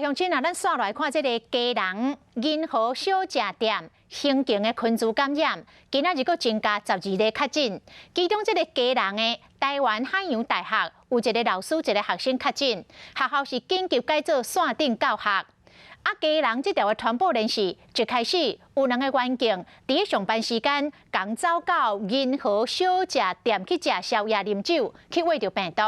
鄉親啊，咱紲來看這个基隆銀河小食店刑警的群聚感染，今仔日閣增加12例確診，其中這个基隆的台灣海洋大學有一个老師一个學生確診，學校是緊急改做線頂教學。啊，基隆這條的傳播鏈是一開始有兩个員警佇咧上班時間，仝走到銀河小食店去食宵夜啉酒，去秽著病毒，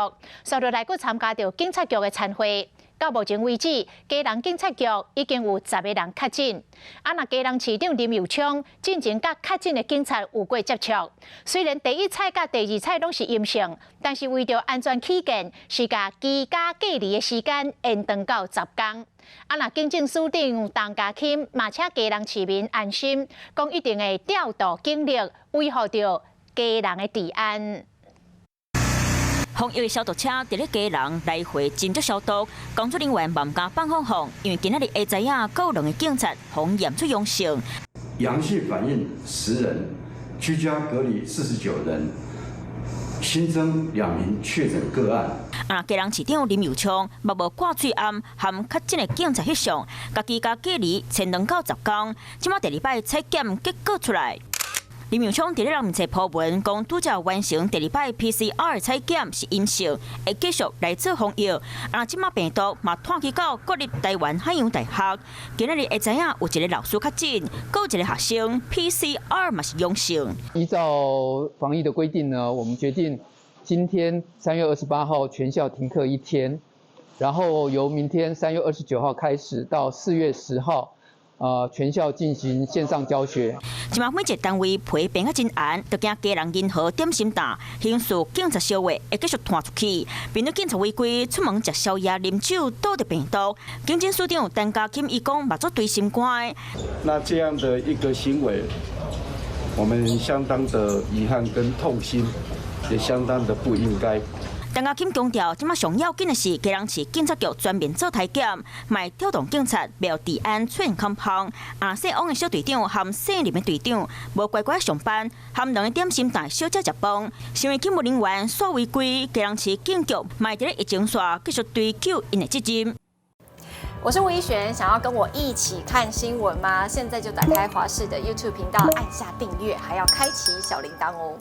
紲落來閣參加著警察局的餐會。到目前為止，基隆警察局已經有10個人確診。啊，若基隆市長林右昌進前佮確診的警察有過接觸，雖然第一採佮第二採攏是陰性，但是為著安全起見，是共居家隔離的時間延長到10工。啊，若警政署長陳家欽嘛請基隆市民安心，講一定會調度警力維護著基隆的治安。防疫的消毒車佇咧基隆來回斟酌消毒，工作人員嘛毋敢放放放，因為今仔日下知影，閣有兩个警察予驗出陽性。陽性反應10人，居家隔離49人，新增2名確診個案。啊，基隆市長林右昌嘛無掛喙罨，含確診的警察翕相，共居家隔離10兩到10工，這馬第二擺採檢結果出來。林右昌佇咧人面冊 po 文，講拄才完成第二擺 PCR 採檢是陰性，會繼續來做防疫。啊，這馬病毒嘛湠去到國立台灣海洋大學，今仔日會知影有一个老師確診，閣有一个學生 PCR 嘛是陽性。依照防疫的規定呢，我們決定今天3月28號全校停課一天，然後由明天3月29號開始到4月10號。全校進行線上教學。這馬每一个單位皮繃甲真嚴，就驚基隆銀河點心店刑事警察小話會繼續傳出去。面對警察違規出門食宵夜、啉酒，倒著病毒。警政署長陳家欽伊講，嘛足捶心肝。那這樣的一個行為，我們相當的遺憾跟痛心，也相當的不應該。陳家欽強調，這馬上要緊的是，基隆市警察局全面做體檢，嘛調動警察，袂治安出現恐慌。啊，姓王的小隊長和姓林的隊長無乖乖上班，含兩个點心店小姐食飯，身為警務人員煞違規，基隆市警局嘛佇咧疫情煞繼續追究𪜶的責任。我是吳怡璇，想要跟我一起看新聞嗎？現在就打開華視的 YouTube 頻道，按下訂閱，還要開啟小鈴鐺哦。